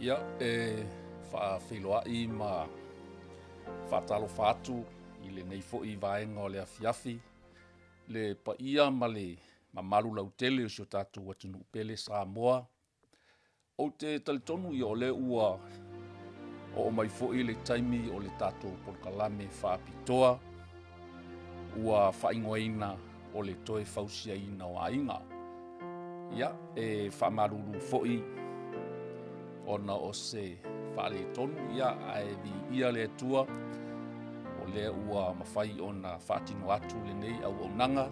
Ia, e faafeiloai ma faatalofa atu i lenei foi vaega o le afiafi, le paia ma le mamalu lautele o si o tatou atunuu pele Samoa. Ou te talitonu o lea ua oo mai foi le taimi o le tatou polokalame faapitoa ua faaigoaina o le Toe Fausiaina o Aiga. Ia, e faamalulu foi ona o se faaletonu, ia ae viia le Atua o lea ua mafai ona faatino atu lenei auaunaga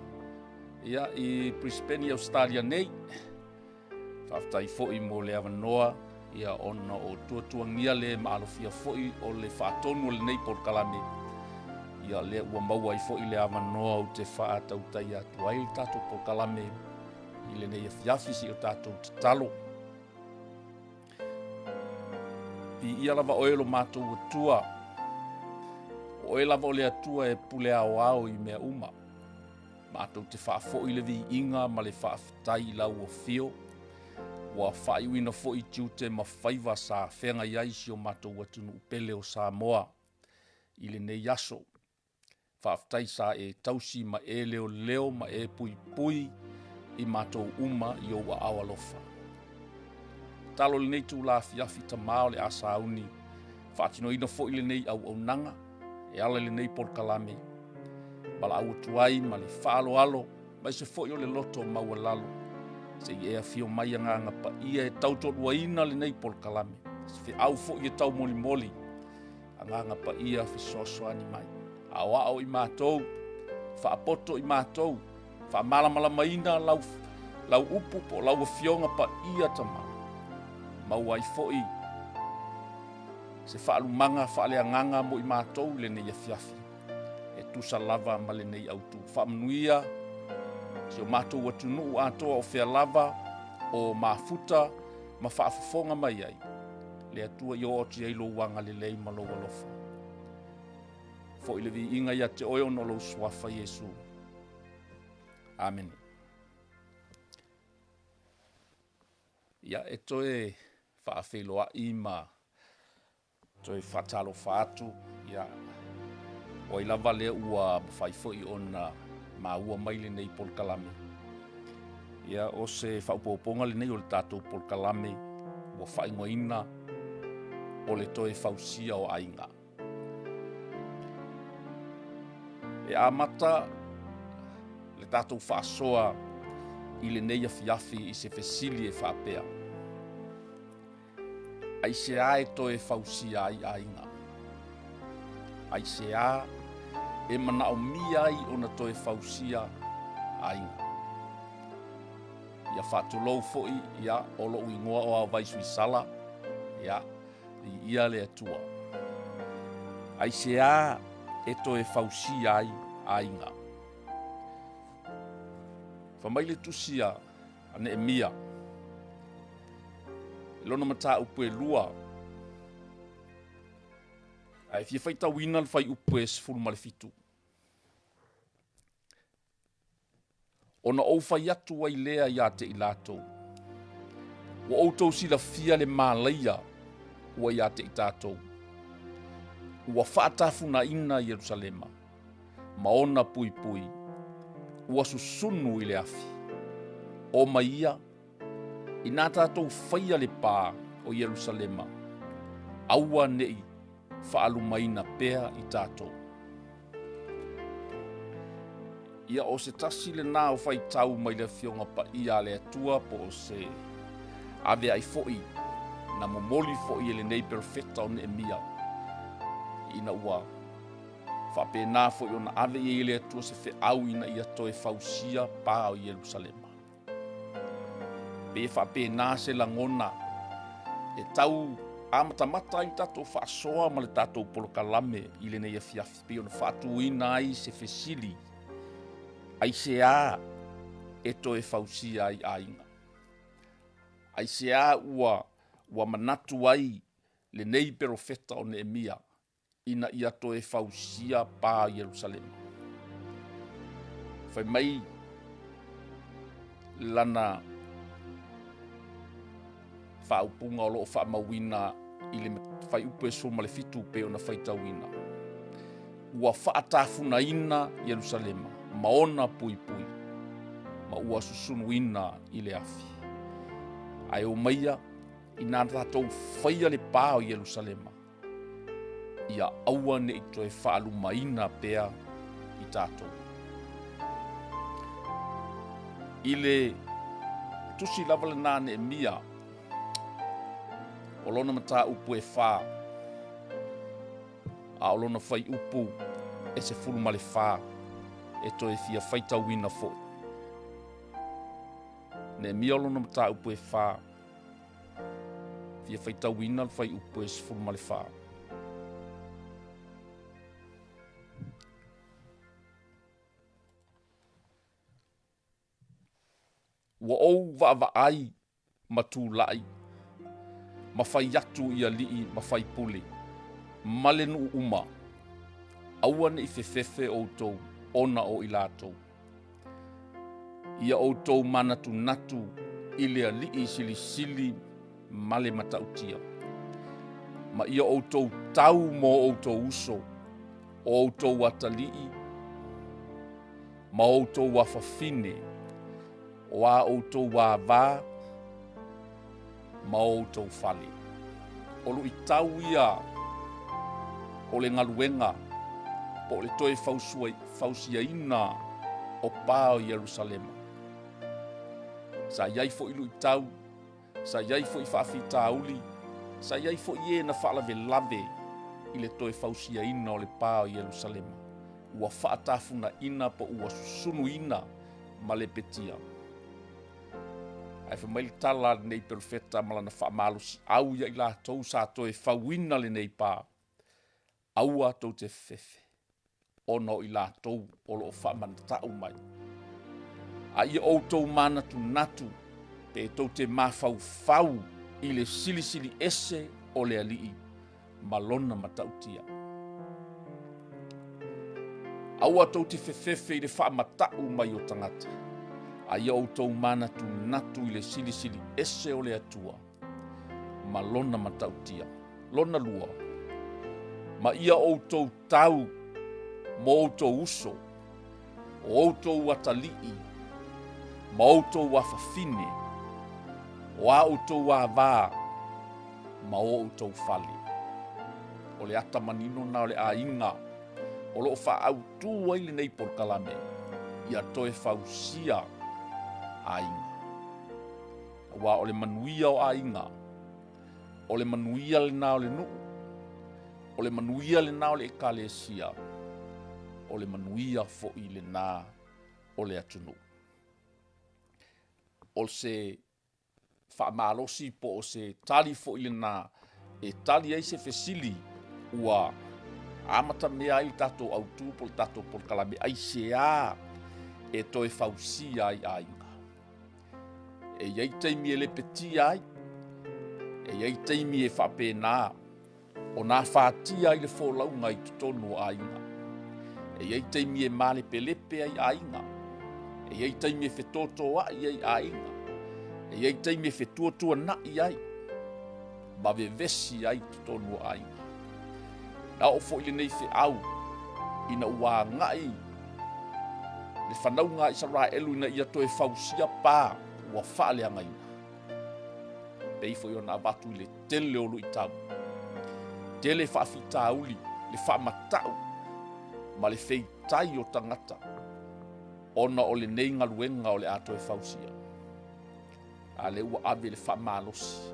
ia i Brisbane i Ausetalia nei. Faafetai foi mo le avanoa ia ona o tuatuagia le maalofia foi o le faatonu o lenei polokalame, ia lea ua maua ai foi le avanoa ou te faatautaia atu ai le tatou polokalame i lenei afiafi seia o tatou tatalo. Viia lava oe lo matou Atua, o oe lava o le Atua e pule aoao i mea uma. Matou te faafoi le viiga ma le faafetai i lau afio, ua faaiuina foi tiute ma faiva sa feagai ai si o matou atunuu pele o Samoa i lenei aso. Faafetai sa e tausi ma e leoleo ma e puipui i matou uma i ou aao alofa. Tatalo i lenei itula afiafi Tama o le a sauni faatinoina foi lenei auaunaga e ala i lenei polokalame, valaau atu ai ma le faaaloalo aemaise foi o le loto maualalo se i e afio mai Agaga Paia e tautoaluaina lenei polokalame, se feau foi e taumolimoli. Agaga Paia fesoasoani mai, aoao i matou, faapoto i matou, faamalamalamaina lau upu po o lau Afioga Paia Tama, maua ai foi se faalumaga faaleagaga mo i matou i lenei afiafi e tusa lava ma lenei autu. Faamanuia si o matou atunuu atoa o fea lava o mafuta ma faafofoga mai ai, le Atua ia oo atu i ai lou agalelei ma lou alofa. Foi le viiga ia te oe ona o lou Suafa Iesu. Amene. Ia, e toe faafeiloai ma toe faatalofa atu, ia, o ai lava lea ua mafai foi ona maua mai lenei polokalame. Ia, o se faaopoopoga lenei o le tatou polokalame ua faaigoaina o le Toe Fausia o Aiga. E amata le tatou faasoa i lenei afiafi i se fesili e faapea, aisea e toe fausia ai aiga? Aisea e manaomia ai ona toe fausia aiga? Ia faatulou foi, ia, o lou igoa o Aovai Suisala, ia, viia le Atua. Aisea e toe fausia ai aiga? Fai mai le tusi a Neemia i lona mataupu e 2, ae fia faitauina le fuaiupu e 17. Ona ou fai atu ai lea ia te i latou, ua outou silafia le malaia ua ia te i tatou, ua faatafunaina Ierusalema ma ona puipui, ua susunu i le afi. O mai ia, inā tatou faia le pā o Ierusalema, aua ne i faalumaina pea i tatou. Ia o se tasi lena o faitau mai le Afioga Paia a le Atua po o se aveai foi na momoli foi e lenei perofeta o Neemia ina ua faapena foi ona ave i ai e le Atua se feau ina ia toe fausia pa o Ierusalema. Pei e faapena se lagona e tau amatamata ai le tatou faasoa ma le tatou polokalame i lenei afiafi, pei ona faatuina ai se fesili, aisea e toe fausia ai aiga? Aisea ua manatu ai lenei perofeta o Neemia ina ia toe fausia pa o Ierusalema? Fai mai lana Faaupuga o lo o faamauina i le fuaiupu e 17 pei ona faitauina. Ua faatafunaina Ierusalema ma ona puipui, ma ua susunuina i le afi. Ae omaia ina tatou faia le pa o Ierusalema, ia aua ne i toe faalumaina pea i tatou. I le tusi lava lena a Neemia, o lona mataupu e fa, a o lona fuaiupu e 14 e toe fia faitauina foi. Neemia o lona mataupu e fa, fia faitauina le fuaiupu e 14. Ua ou vaavaai ma tulai ma fai atu i alii ma faipule ma le nuu uma, aua ne i fefefe outou ona o i latou. Ia outou manatunatu i le Alii Silisili ma le Matautia, ma ia outou tau mo outou uso, o outou atalii ma outou afafine, o a outou ava ma o outou fale. O luitau ia o le galuega po o le toe fausiaina o pa o Ierusalema. Sa i ai foi luitau, sa i ai foi faafitauli, sa i ai foi e na faalavelave i le toe fausiaina o le pa o Ierusalema, ua faatafunaina po ua susunuina ma lepetia. Ae fai mai le tala a lenei perofeta ma lana faamalosiau ia i latou sa toe fauina lenei pa, aua tou te fefefe, ona o i latou o lo o faamanatau mai. A ia outou manatunatu pe tou te mafaufau i le Silisili Ese o le Alii ma Lona matautia. Aua tou te fefefe i le faamatau mai o tagata, a ia outou manatunatu i le Silisili Ese o le Atua ma Lona matautia. Lona lua, ma ia outou tau mo outou uso, o outou atalii, ma outou afafine, o a outou ava, ma o outou fale. O le ata manino na o le aiga o lo o faaautu ai lenei polokalame ia toe fausia aiga. Aua o le manuia o aiga, o le manuia lena o le nuu, o le manuia lena o le ekalesia, o le manuia foi lena o le atunuu. O se faamalosi po o se tali foi lena e tali ai se fesili ua amatamea ai le tatou autu po o le tatou polokalame, aisea e toe fausia ai aiga. E i ai taimi e lepetia ai, e i ai taimi e faapena ona afatia ai le folauga i totonu o aiga. E i ai taimi e malepelepe ai aiga, e i ai taimi e fetotoai ai aiga, e i ai taimi e fetuatuanai ai ma vevesi ai i totonu o aiga. Na oo foi lenei feau ina ua agai le fanauga a Isaraelu ina ia toe fausia pa ua faaleagaina. Pei foi ona avatu i le tele o luitau, tele faafitauli, le faamatau ma le feitai o tagata ona o lenei galuega o le a toe fausia. A lea ua ave le faamalosi,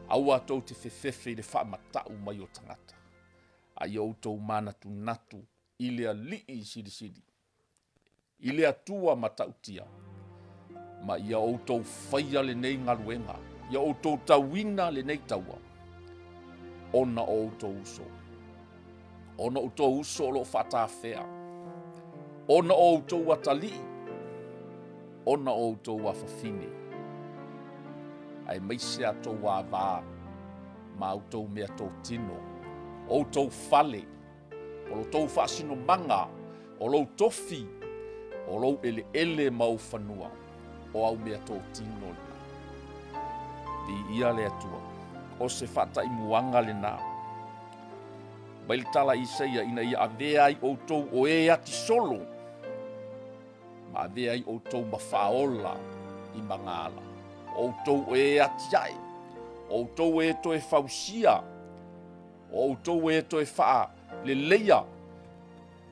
aua tou te fefefe i le faamatau mai o tagata, a ia outou manatunatu i le Alii Silisili, i le Atua matautia, ma ia outou faia lenei galuega, ia outou tauina lenei taua, ona o outou uso. Ona o outou uso o lo o faatafea, ona o outou atalii, ona o outou afafine, aemaise a tou ava ma outou mea totino, outou fale, o lo tou faasinomaga, o lou tofi, o lou eleele ma ou fanua, o au mea totino lena. Viia le Atua. O se faataimuaga lena. Mai le tala Isaia ina ia avea ai outou o e atisolo ma avea ai outou ma faaola i magaala. O outou o e atiae, o outou e toe fausia, o outou e toe faaleleia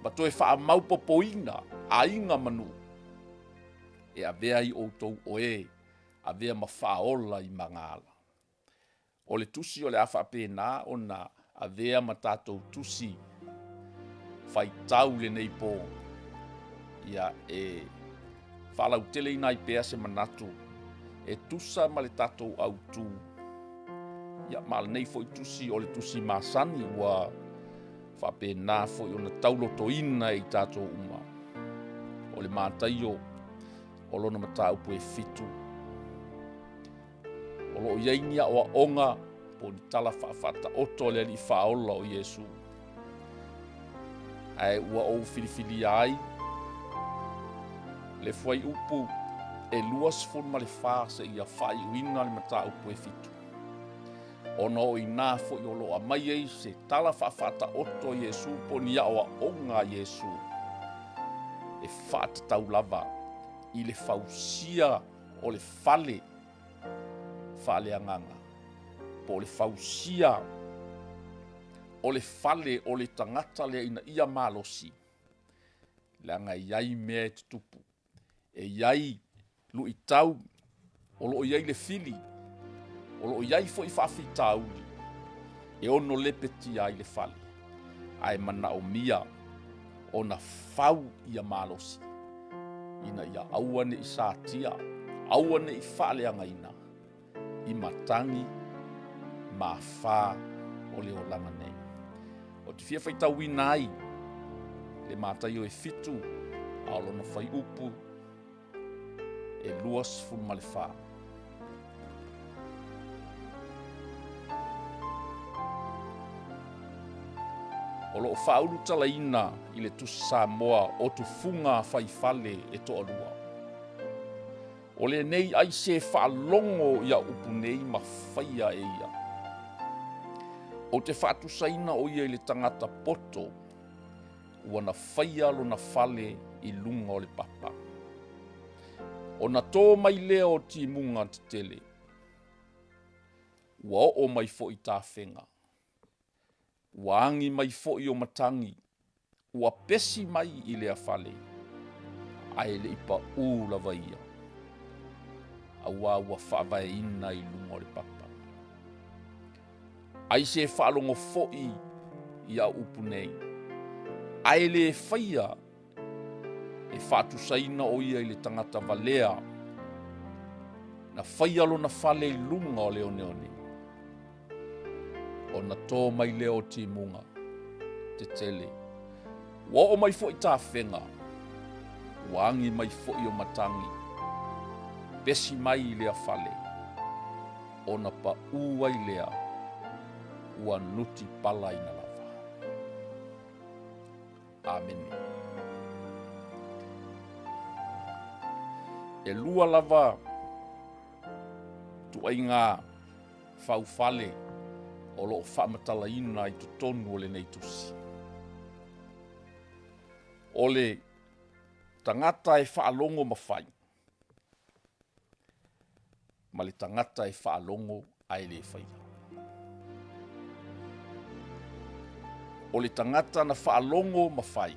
ma toe faamaupopoina aiga ma nuu, e avea ai outou o e avea ma faaola i magaala. O le tusi o le a faapena ona avea ma tatou tusi faitau i lenei po, ia e faalauteleina ai pea se manatu e tusa ma le tatou autu, ia ma o lenei foi tusi o le tusi masani ua faapena foi ona taulotoina e i tatou uma. O le Mataio o lona mataupu e 7, o lo o i ai ni aoaoga po o ni tala faafaataoto a le Alii Faaola o Iesu, ae ua ou filifilia ai le fuaiupu e 24 seia faaiuina le mataupu e 7, ona o i ina foi o lo o aumai ai se tala faafaataoto a Iesu po o ni aoaoga a Iesu e faatatau lava i le fausia o le fale faaleagaga po o le fausia o le fale o le tagata lea ina ia malosi, leaga e i ai mea e tutupu, e i ai luitau, o lo o i ai le fili, o lo o i ai foi faafitauli e ono lepetia ai le fale, ae manaomia ona fau ia malosi ina ia aua ne i satia, aua ne i faaleagaina i matagi ma afa o le olaga nei. Ou te fia faitauina ai le Mataio e 7 a o lona fuaiupu e 24. O lo o faaulutalaina i le Tusi Samoa o tufuga faifale e toalua. O lenei ai se faalogo i au upu nei ma faia e ia. Ou te faatusaina o ia i le tagata poto ua na faia lona fale i luga o le papa. Ona tō mai lea o timuga tetele, ua oo mai foi tafega, ua agi mai foi o matagi, ua pesi mai i lea fale, ae le i paū lava ia, aua ua faavaeina i luga o le papa. Ai se faalogo foi i au upu nei, ae le faia e faatusaina o ia i le tagata valea na faia lona fale i luga o le oneone, ona tō mai lea o timuga tetele. Ua oo mai foi tafega, ua agi mai foi o matagi, pesi mai i lea fale, ona paū ai lea ua nutipalaina lava. Amene. E lua lava tuaiga faufale o lo o faamatalaina i totonu o lenei tusi. O le tagata e faalogo ma fai, ma le tagata e faalogo ae le faia. O le tagata na faalogo ma fai,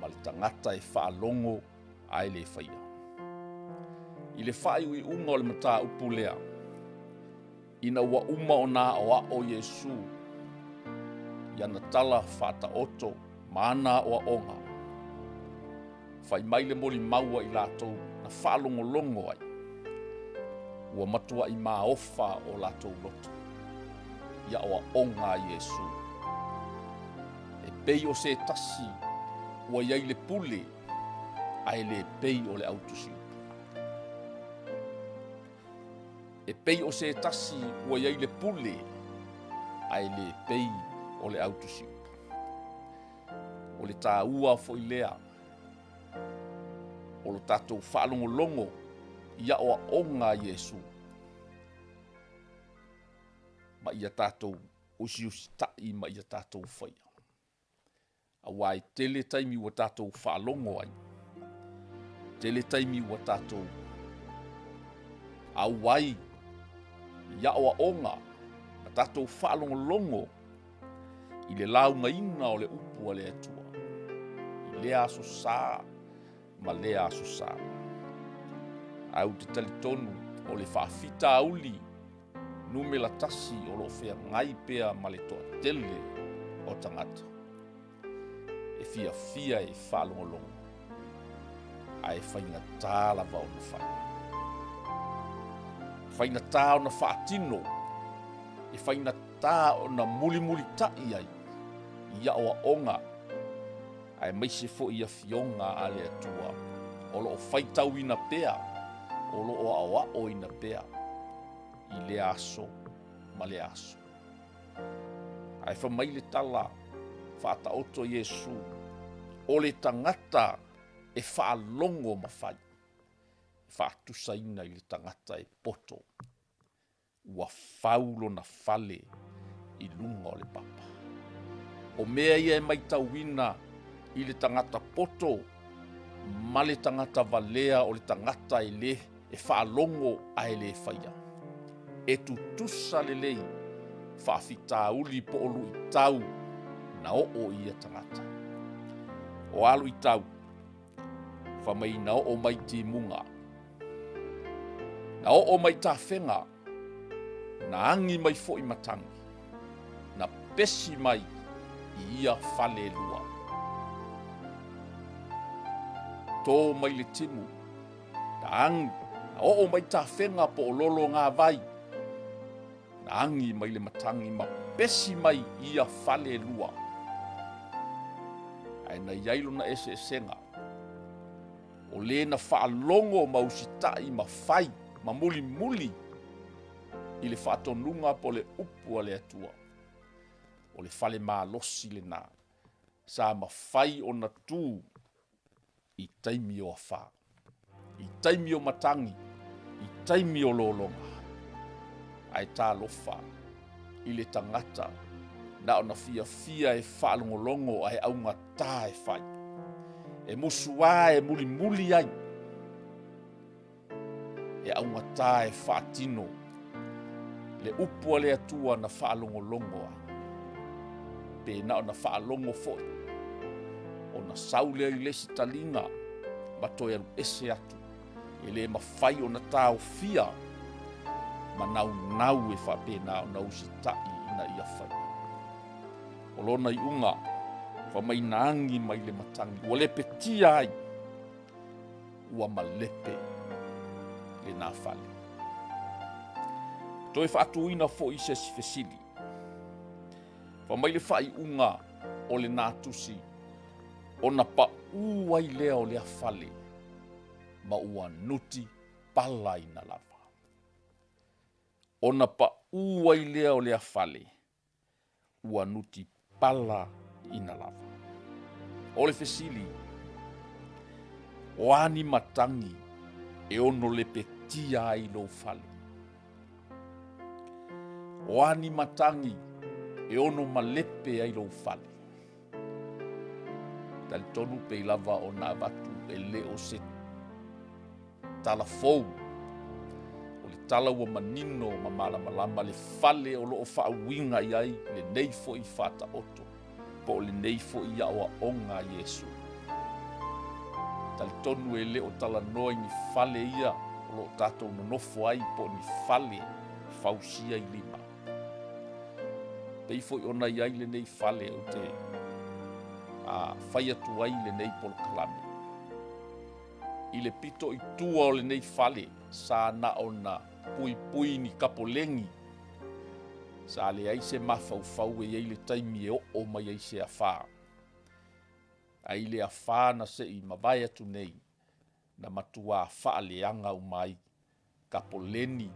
ma le tagata e faalogo ae le faia. I le faaiuiuga o le mataupu lea, ina ua uma ona aoao Iesu i ana tala faataoto ma ana aoaoga, fai mai le molimau a i latou na faalogologo ai, ua matuai maofa o latou loto i aoaoga a Iesu. E pei o se tasi ua i ai le pule, ae le pei o le autusiupu. E pei o se tasi ua i ai le pule, ae le pei o le autusiupu. O le taua foi lea o lo tatou faalogologo i aoaoga a Iesu. ma ia tatou usiusita'i ma ia tatou faia. Aua e tele taimi ua tatou faalogo ai, tele taimi ua tatou auai i aoaoga ma tatou faalogologo i le laugaina o le upu a le Atua i lea aso sa ma lea aso sa. Ae ou te talitonu o le faafitauli numera tasi o lo o feagai pea ma le toatele o tagata, e fiafia e faalogologo ae faigata lava ona fai. E faigata ona faatino, e faigata ona mulimulitai ai i aoaoga aemaise foi afioga a le Atua o lo o faitauina pea, o lo o aoaoina pea i lea aso ma lea aso. Ae fai mai le tala faataoto Iesu, o le tagata e faalogo ma fai, e faatusaina i le tagata e poto ua fau lona fale i luga o le papa. O mea ia e matauina i le tagata poto ma le tagata valea o le tagata e le e faalogo ae le faia. E tutusa lelei faafitauli po o luitau na oo i ia tagata. O a luitau? Fai mai na oo mai timuga, na oo mai tafega, na agi mai foi matagi, na pesi mai i ia fale e lua. To mai le timu, na agi, na oo mai tafega po o lologavai, na agi mai le matagi ma pesi mai i ia fale e lua. Ae na i ai lona eseesega, o le na faalogo ma usitai ma fai ma mulimuli i le faatonuga po o le upu a le Atua, o le fale malosi lena sa mafai ona tu i taimi o afa, i taimi o matagi, i taimi o lologa. Ae talofa i le tagata na ona fiafia e faalogologo ae augata e fai, e musu lava e mulimuli ai, e augata e faatino le upu a le Atua na faalogologo ai. Pe na ona faalogo foi ona sau lea i le isi taliga ma toe alu ese atu, e le mafai ona taofia ma naunau e faapena ona usitai ina ia faia. O lona iuga, fai mai na agi mai le matagi ua lepetia ai, ua malepe lena fale. Toe faatuina foi se isi fesili, fai mai le faaiuga o lena tusi, ona pau ai lea o lea fale ma ua nuti palaina lava. Ona pau ai lea o lea fale ua nuti palaina lava. O le fesili, o a ni matagi e ono lepetia ai lou fale? O a ni matagi e ono malepe ai lou fale? Talitonu pei lava ona avatu e le o se tala fou, o le tala ua manino ma malamalama le fale o lo o faauiga i ai lenei foi faataoto po o lenei foi aoaoga a Iesu. Talitonu e le o talanoa i ni fale ia o lo o tatou nonofo ai po o ni fale fausia i lima. Pei foi ona i ai lenei fale ou te fai atu ai lenei polokalame. I le pito i tua o lenei fale sa na ona puipui ni kapolegi, sa leai se mafaufau e i ai le taimi e oo mai ai se afa. Ae i le afa na se i mavae atu nei, na matua faaleaga uma ai kapoleni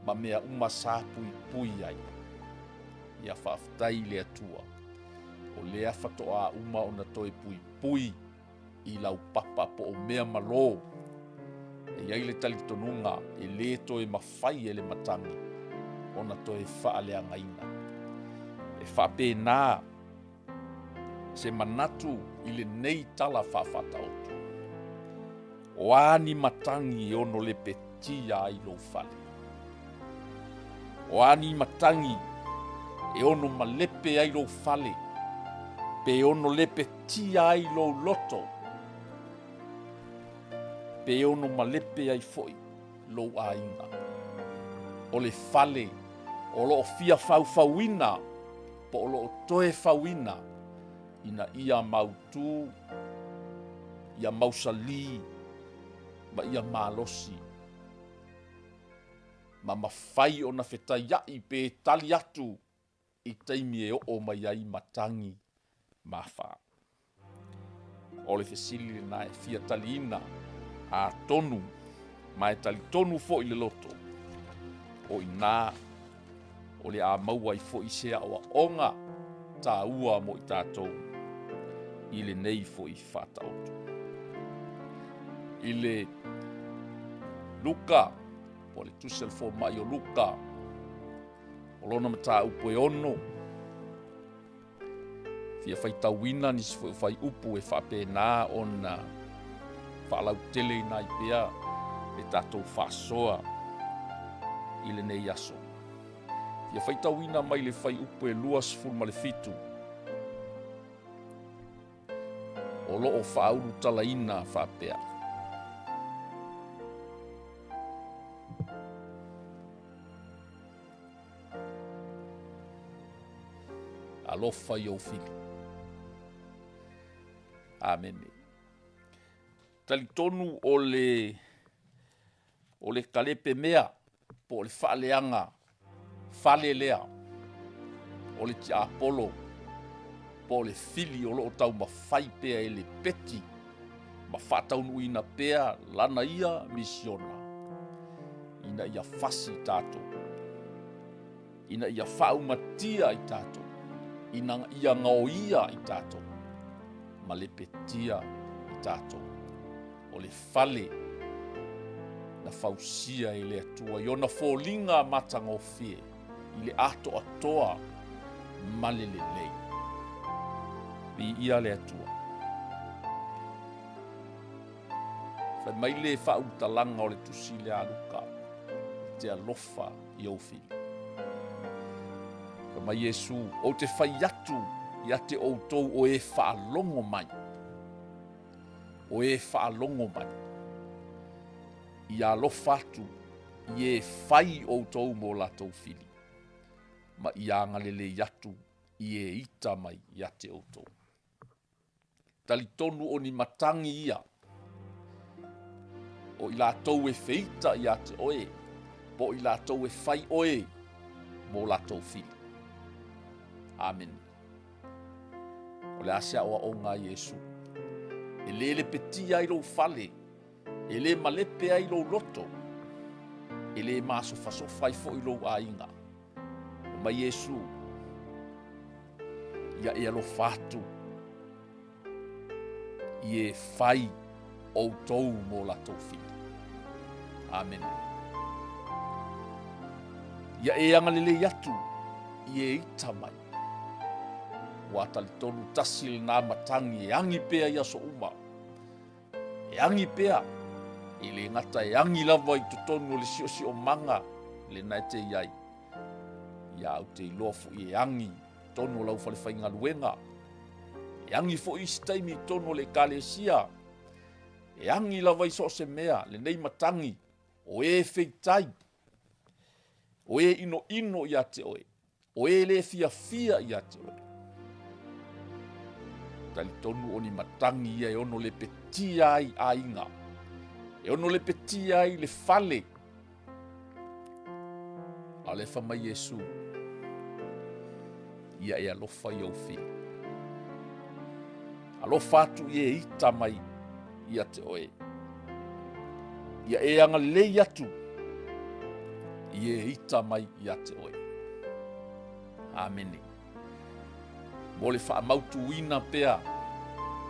ma mea uma sa puipui ai. Ia faafetai i le Atua, o lea faatoa uma ona toe puipui i laupapa po o mea malo. E i ai le talitonuga e le toe mafai e le matagi ona toe faaleagaina. E faapena se manatu i lenei tala faafaataoto. O a ni matagi e ono lepetia ai lou fale? O a ni matagi e ono malepe ai lou fale, pe ono lepetia ai lou loto, pe ono malepe ai foi lou aiga? O le fale o loo fia faufauina po o loo toe fauina ina ia mautu, ia mausali ma ia malosi, ma mafai ona fetaiai pe tali atu i taimi e oo mai ai matagi ma afa. O le fesili lena e fia taliina, atonu ma e talitonu foi le loto, o ina o le a maua ai foi se aoaoga taua mo i tatou i lenei foi faataoto. I le Luka, po o le Tusi a le Fomai o Luka, o lona mataupu e 6, fia faitauina nisi foi o fuaiupu e faapena ona faalauteleina ai pea le tatou faasoa i lenei aso. Fia faitauina mai le fuaiupu e 27, o loo faaulutalaina faapea. Alofa i ou fili. Amene. Talitonu o le kalepe mea po o le faaleaga fale lea o le tiapolo po o le fili o loo taumafai pea e lepeti ma faataunuuina pea lana ia misiona ina ia fasi tatou, ina ia faaumatia i tatou, ina ia gaoia i tatou ma lepetia i tatou. O le fale na fausia e le Atua i ona foliga matagofie i le atoatoa ma le lelei. Viia le Atua. Fai mai le faaulutalaga o le tusi le a Luka, te alofa i ou fili. Fai mai Iesu, ou te fai atu ia te outou o e faalogo mai, o e faalogo mai, ia alofa atu i e fai outou mo latou fili, ma ia agalelei atu i e ita mai ia te outou. Talitonu o ni matagi ia, o i latou e feita ia te oe, po o i latou e fai oe mo latou fili. Amene. O le a se aoaoga a Iesu, e le lepetia ai lou fale, e le malepe ai lou loto, e le masofasofa ai foi lou aiga. Fai mai Iesu, ia e alofa atu i e fai outou mo latou fili. Amene. Ia e agalelei atu i e ita mai. Ua talitonu tasi lena matagi e agi pea i aso uma. E agi pea, e le gata e agi lava i totonu o le siosiomaga lena e te i ai. Ia au te iloa foi e agi i totonu o lau falefaigaluega. E agi foi isi taimi i totonu o le ekalesia. E agi lava i so o se mea, lenei matagi, o e feitai, o e inoino ia te oe, o e le fiafia ia te oe. Talitonu o ni matagi ia e ono lepetia ai aiga, e ono lepetia ai le fale. A o le fai mai Iesu, ia e alofa i ou fili. Alofa atu i e ita mai ia te oe. Ia e agalelei atu i e ita mai ia te oe. Amene. Mo le faamautuina pea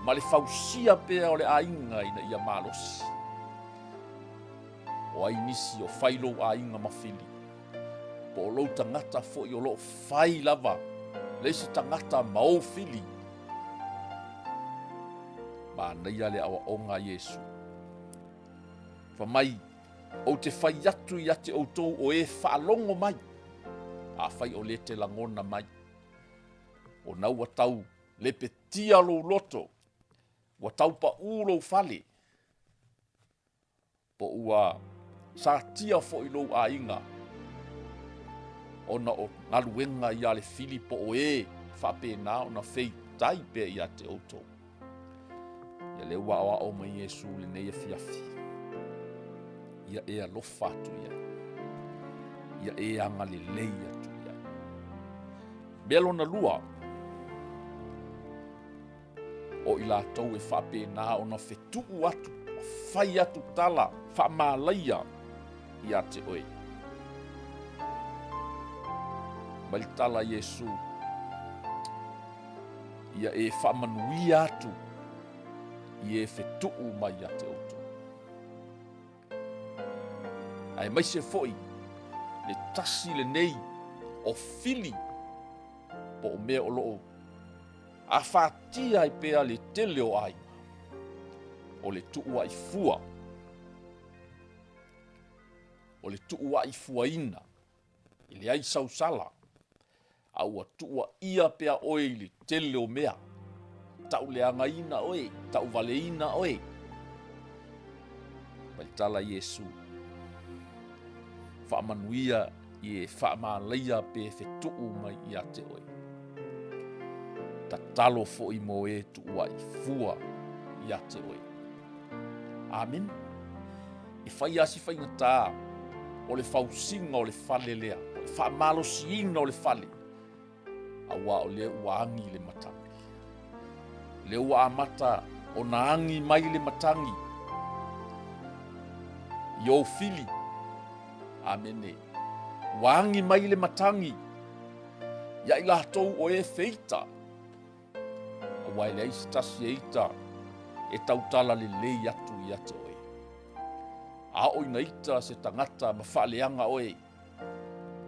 ma le fausia pea o le aiga ina ia malosi. O ai nisi o fai lou aiga ma fili. Po o lou tagata foi o lo o fai lava le isi tagata ma ou fili. Manaia le aoaoga a Iesu. Fa mai, ou te fai atu ia te outou o e faalogo mai, afai o lē te lagona mai, ona ua tau lepetia lou loto, ua tau paʻū lou fale, po ua satia foi lou aiga, ona o galuega ia a le fili po o e faapena ona feitai pea ia te outou. Ia lea ua aoao mai Iesu i lenei afiafi, ia e alofa atu i ai, ia e agalelei atu i ai. Mea lona lua, o i latou e faapena ona fetuu atu, fai atu tala faamalaia ia te oe. Mai le tala a Iesu, ia e faamanuia atu i e fetuu mai ia te outou. Aemaise foi le tasi lenei o fili po o mea o lo o afatia ai pea le tele o aiga, o le tuuai fua, o le tuuai fuaina, e leai sau sala, a ua tuuaia pea oe i le tele o mea, tauleagaina oe, tauvaleina oe. Mai le tala Iesu, faamanuia i e faamalaia pe fetuu mai ia te oe. Tatalo foi mo e tuuai fua ia te oe. Amene. E fai lava si faigata o le fausiga o le fale lea, o le faamalosiina o le fale, aua o lea ua agi le matagi. O lea ua amata ona agi mai le matagi i ou fili. Amene. Ua agi mai le matagi ia i latou o e feita, aua e leai se tasi e ita e tautala lelei atu ia te oe. A oo ina ita se tagata ma faaleaga oe,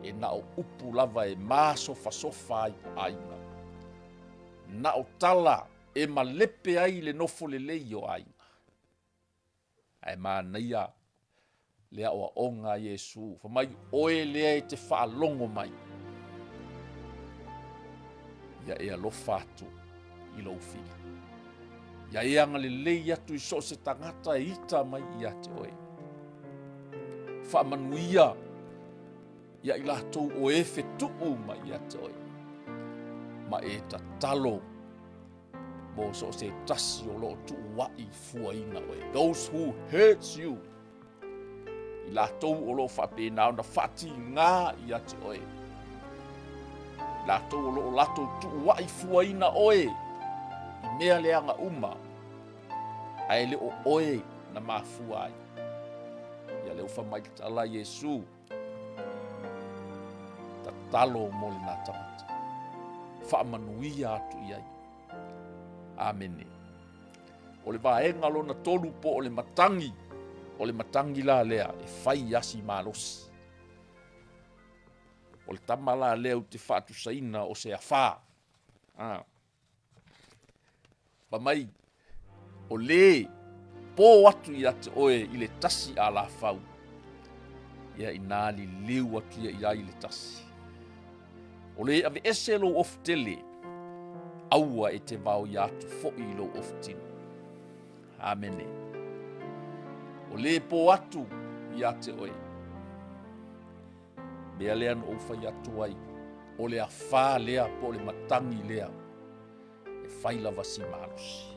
e na o upu lava e masofasofa ai aiga. Na o tala e malepe ai le nofo lelei o aiga. Ae manaia le aoaoga a Iesu, fai mai, oe lea e te faalogo mai, ia e alofa atu i lou fili. Ia e agalelei atu i so o se tagata e ita mai ia te oe. Faamanuia ia i latou o e fetuu mai ia te oe, ma e tatalo mo so o se tasi o lo o tuuai fuaina oe. Those who hurts you, i latou o lo o faapena ona faatiga ia te oe, i latou o lo o latou tuuai fuaina oe i mea leaga uma, ae le o oe na mafua ai. Ia lea ua fai mai le tala a Iesu, tatalo mo lena tagata, faamanuia atu i ai. Amene. O le vaega lona tolu po o le matagi, o le matagi la lea e fai asi malosi. O le tama la lea ou te faatusaina o se afā. Ah. Fai mai, o lē pō atu ia te oe i le tasi alafau, ia inā liliu atu ia i ai le tasi. O lē aveese lou ofu tele, aua e te vaoia atu foi i lou ofu tino. Amene. O lē pō atu ia te oe. Mea lea na ou fai atu ai, o le afā lea po o le matagi lea, e fai lava si malosi.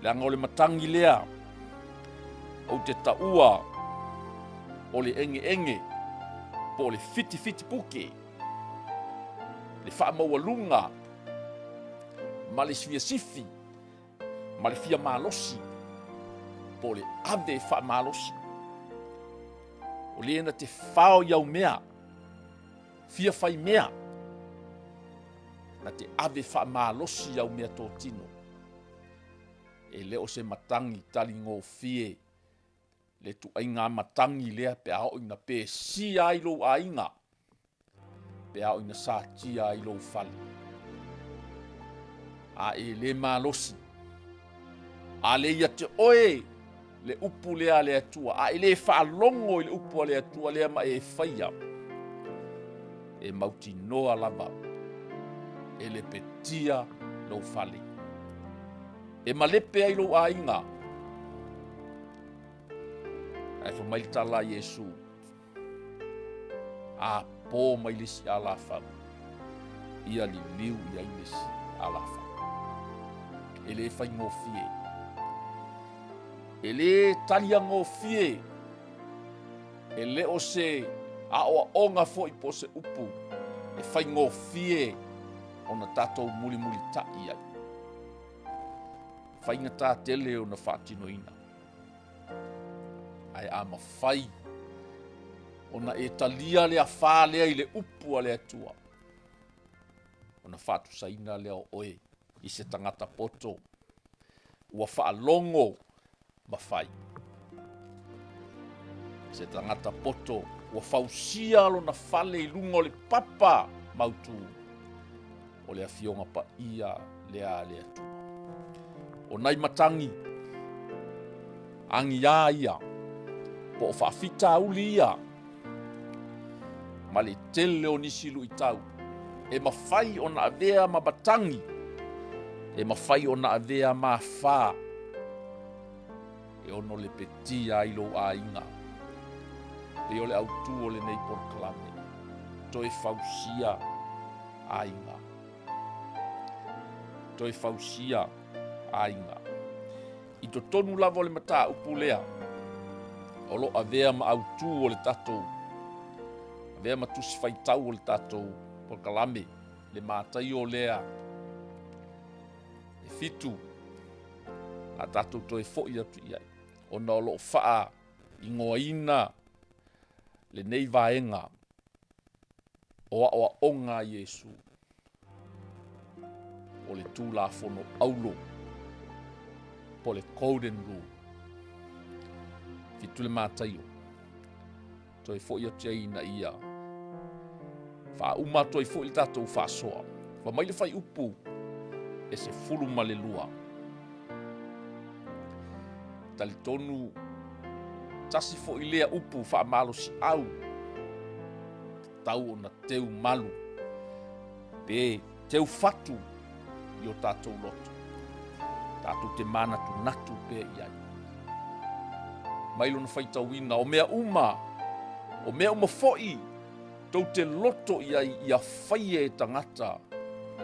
Leaga o le matagi lea, ou te taua o le egeege po o le fitifiti puke, le faamaualuga ma le fiasifi ma le fia malosi po o le ave faamalosi. O le na te fao i au mea, fia fai mea, na te ave faamalosi i au mea totino. E le o se matagi taligofie. Le ituaiga matagi lea pe a oo ina pesia ai lou aiga, pe a oo ina satia ai lou fale. A e le malosi, a le ia te oe le upu lea a le Atua, a e le faalogo i le upu a le Atua lea ma e faia, e mautinoa lava e lepetia lou fale, e malepe ai lou aiga. Ae fai mai le tala a Iesu, “A po mai le isi alafau, ia liliu i ai le isi alafau.” E le faigofie, e le taliagofie, e le o se aoaoga foi po o se upu e faigofie ona tatou mulimulitai i ai, e faigata tele ona faatinoina. Ae a mafai ona e talia le afa lea i le upu a le Atua, ona faatusaina lea o oe i se tagata poto ua faalogo ma fai. Se tagata poto ua fausia lona fale i luga o le papa mautu o le Afioga Paia lea a le Atua. O nai matagi agia ia po o faafitauli ia ma le tele o nisi luitau e mafai ona avea ma matagi, e mafai ona avea ma afa e ono lepetia ai lou aiga. Pei o le autu o lenei polokalame, toe fausia aiga, toe fausia aiga. I totonu lava o le mataupu lea o lo o avea ma autu o le tatou, avea ma tusi faitau o le tatou polokalame, le Mataio lea e 7, a tatou toe foi atu i ai, ona o lo o faaigoaina lenei vaega o aoaoga a Iesu o le Tulafono Auro po o le Golden Rule. 7 le Mataio, toe foi atu ai ina ia faauma atu ai foi le tatou faasoa. Fai mai le fuaiupu e 12. Talitonu tasi foi lea upu faamalosiau tatau ona teu malu pe teu fatu i o tatou loto, tatou te manatunatu pea i ai. Mai lona faitauina, o mea uma, o mea uma foi tou te loto i ai ia faia e tagata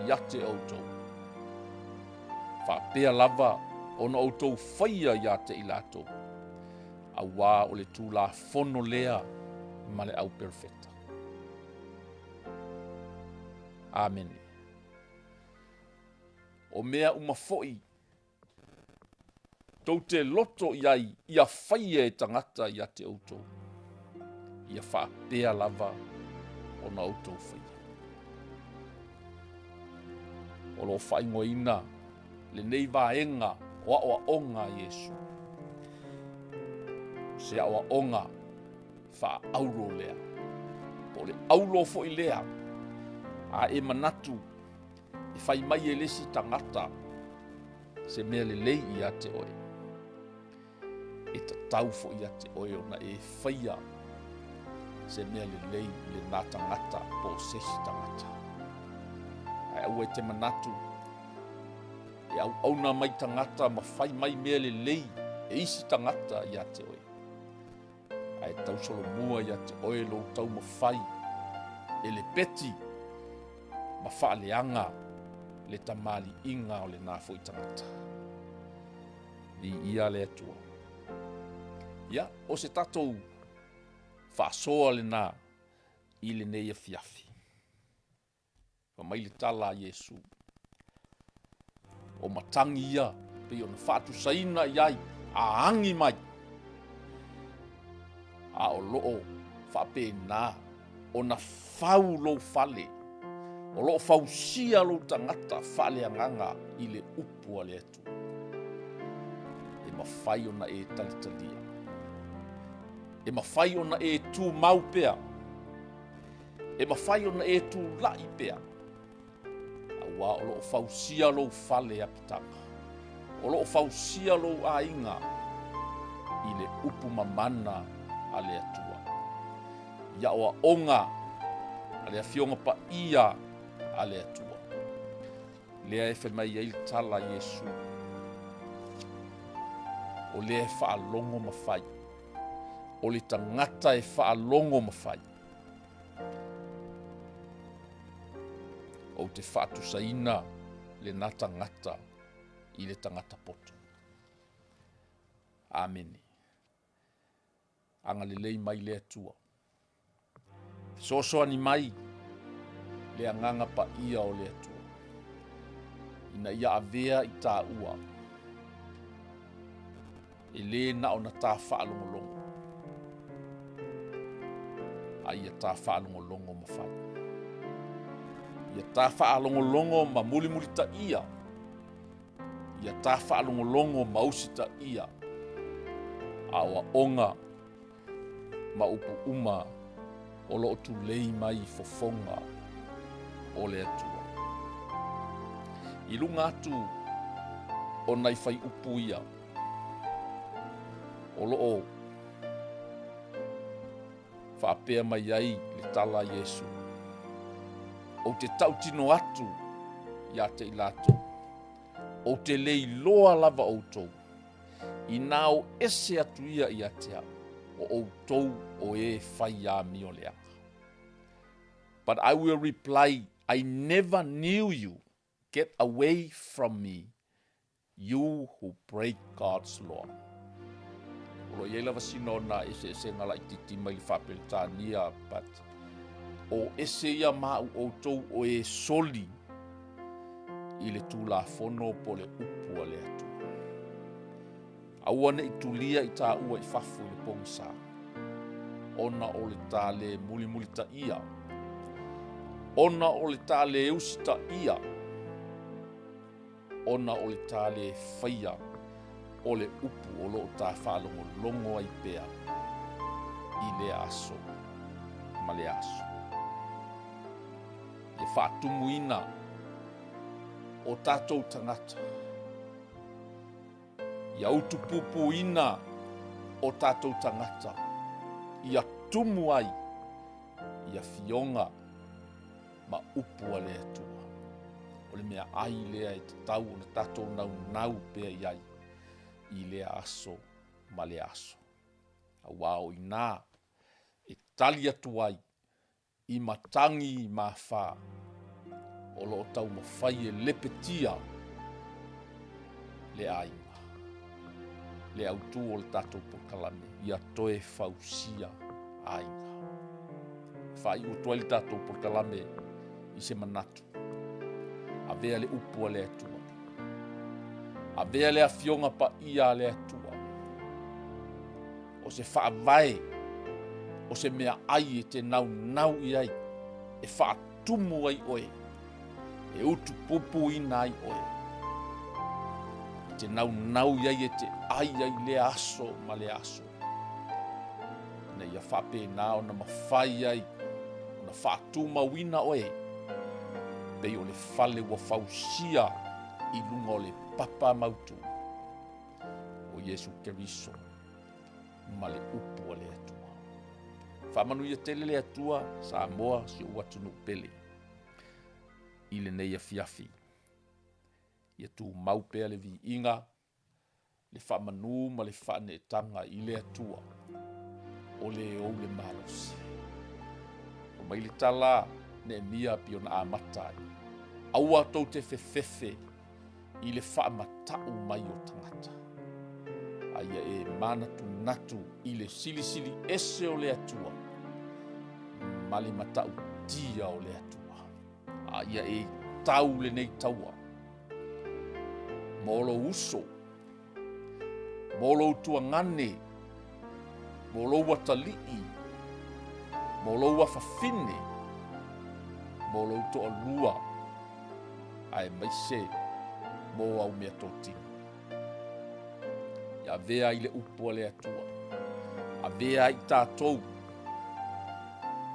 ia te outou. Faapea lava ona outou faia ia te i latou, auā o le Tulafono lea ma le au perofeta. Amene. O mea uma foi tou te loto i ai ia faia e tagata ia te outou, ia faapea lava ona outou faia. O lo o faaigoaina lenei vaega o aoaoga a Iesu, se aoaoga faaauro lea, po o le aulo foi lea, a e manatu e fai mai e le isi tagata se mea lelei ia te oe, e tatau foi ia te oe ona e faia se mea lelei i lena tagata po o se isi tagata. Ae aua e te manatu e auauna mai tagata ma fai mai mea lelei e isi tagata ia te oe, ae tausolomua ia te oe lou taumafai e lepeti ma faaleaga le tamaliiga o lena foi tagata. Viia le Atua. Ia, o se tatou faasoa lena i lenei afiafi. Fai mai le tala a Iesu, o matagi ia pei ona faatusaina i ai a agi mai, a o loo faapena ona fau lou fale, o loo fausia lou tagata faaleagaga i le upu a le Atua. E mafai ona e talitalia. E mafai ona e tumau pea, e mafai ona e tulai pea, aua o lo o fausia lou fale apitaga, o lo o fausia lou aiga i le upu mamana a le Atua. I aoaoga a le Afioga Paia a le Atua. Lea e fai mai ai le tala a Iesu, o lea e faalogo ma fai, o le tagata e faalogo ma fai. Ou te faatusaina lena tagata i le tagata poto. Amene. Agalelei mai le Atua. Fesoasoani mai le agaga paia o le Atua ina ia avea i tāua e lē na ona tā faalogologo, a ia tā faalogologo ma fai. Ia tā faalogologo ma mulimulitaia, ia tā faalogologo ma usitaia aoaoga ma upu uma o lo o tulei mai i fofoga o le Atua. I luga atu o nai faiupu ia, o lo o faapea mai ai le tala a Iesu, Ou te tautino atu ia te i latou, ou te le iloa lava outou, inā o ese atu ia ia te au, o outou o e fai amio leaga. But I will reply, I never knew you. Get away from me, you who break God's law. O lo o i ai lava sina ona eseesega laitiiti mai le Faa-Peretania, but o ese ia ma au outou o e soli i le Tulafono po o le upu a le Atua. Aua ne i tulia i tāua i fafo i le pogisa, ona o le ta le mulimulitaia, ona o le ta le usitaia, ona o le ta le faia o le upu o lo o ta faalogologo ai pea i lea aso ma lea aso. Ia faatumuina o tatou tagata, ia utupupuina o tatou tagata, ia tumu ai i afioga ma upu a le Atua. O le mea ai lea e tatau ona tatou naunau pea i ai i lea aso ma lea aso. Aua o i inā e tali atu ai i matagi mafā o lo o taumafai e lepetia le aiga, le autū o le tatou polokalame, ia toe fausia aiga. E faaiu atu ai le tatou polokalame i se manatu, avea le upu a le Atua, avea le Afioga Paia a le Atua, o se faavae, o se mea ai e te naunau i ai, e faatumu ai oe, e utupupuina ai oe, e te naunau i ai e te ai ai lea aso ma lea aso, ina ia faapena ona mafai ai ona faatumauina oe, pei o le fale ua fausia i luga o le papa mautu o Iesu Keriso ma le upu a le Atua. Faamanuia tele le Atua Samoa si ou atunuu pele i lenei afiafi. Ia tumau pea le viiga, le faamanu ma le faaneetaga i le Atua o le ou le malosi. Fai mai le tala Neemia pei ona amata ai, aua tou te fefefe i le faamatau mai o tagata, a ia e manatunatu i le silisili ese o le Atua ma le matautia o le Atua, a ia e tau lenei taua mo lou uso, mo lou tuagane, mo lou atalii, mo lou afafine, mo lou toalua, aemaise mo au meatotino. Ia avea ai le upu a le Atua. Avea ai i tatou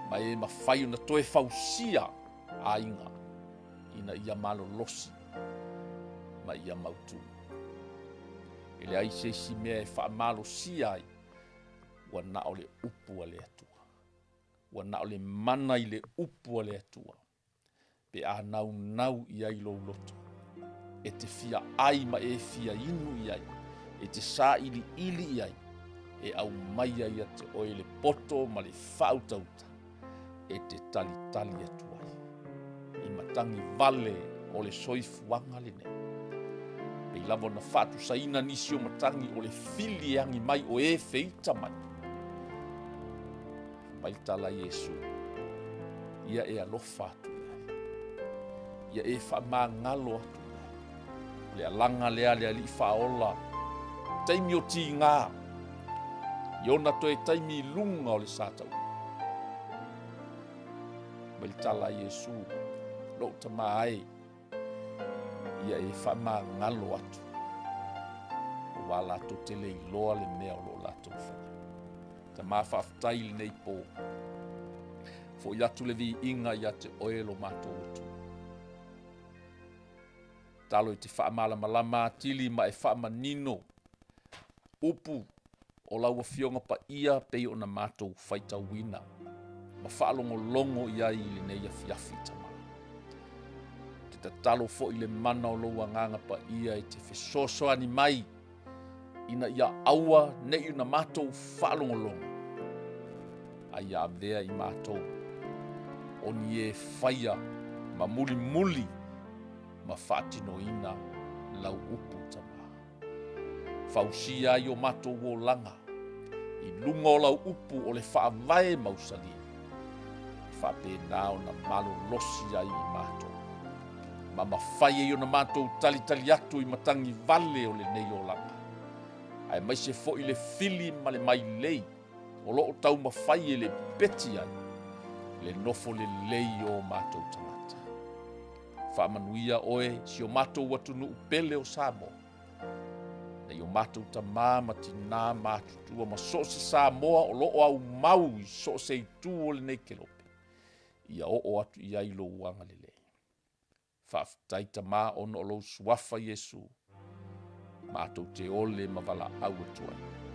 ma e mafai ona toe fausia aiga ina ia malolosi ma ia mautu. E leai se isi mea e faamalosia ai, ua na o le upu a le Atua. Ua na o le mana i le upu a le Atua pe a naunau i ai lou loto, e te fia ai ma e fia inu i ai, e te sailiili i ai, e aumaia ia te oe le poto ma le faautauta e te talitali atu ai i matagi vale o le soifuaga lenei. Pei lava ona faatusaina nisi o matagi o le fili e agi mai o e feita mai. Mai le tala a Iesu, ia e alofa atu i ai, ia e faamagalo atu i ai. O le alaga lea a le Alii Faaola, taimi o tiga, i ona toe taimi i luga o le sa taua. Mai le tala a Iesu, lou tama e, ia e faamagalo atu, aua latou te le iloa le mea o lo o latou faia. Tama faafetai i lenei po, foi atu le viiga ia te oe lo matou Atua. Talo i te faamalamalama atili ma e faamanino upu o lau Afioga Paia pei ona matou faitauina ma faalogologo i ai i lenei afiafi, Tama. Te tatalo foi le mana o lou Agaga Paia e te fesoasoani mai ina ia aua nei ona matou faalogologo, a ia avea i matou o ni e faia ma mulimuli ma faatinoina lau upu, Tama. Fausia ai o matou olaga i luga o lau upu o le faavae mausali, e faapena ona malolosi ai i matou, ma mafai ai ona matou talitali atu i matagi vale o lenei olaga, aemaise foi le fili ma le mailei o lo o taumafai e le peti ai le nofo lelei o matou tagata. Faamanuia oe si o matou atunuu pele o Samoa, nei o matou tamā ma tinā matutua ma so o se Samoa o lo o aumau i so o se itu o lenei kelope, ia oo atu i ai lou agalelei. Faafetai Tama ona o lou suafa Iesu, matou te ole ma valaau atu ai.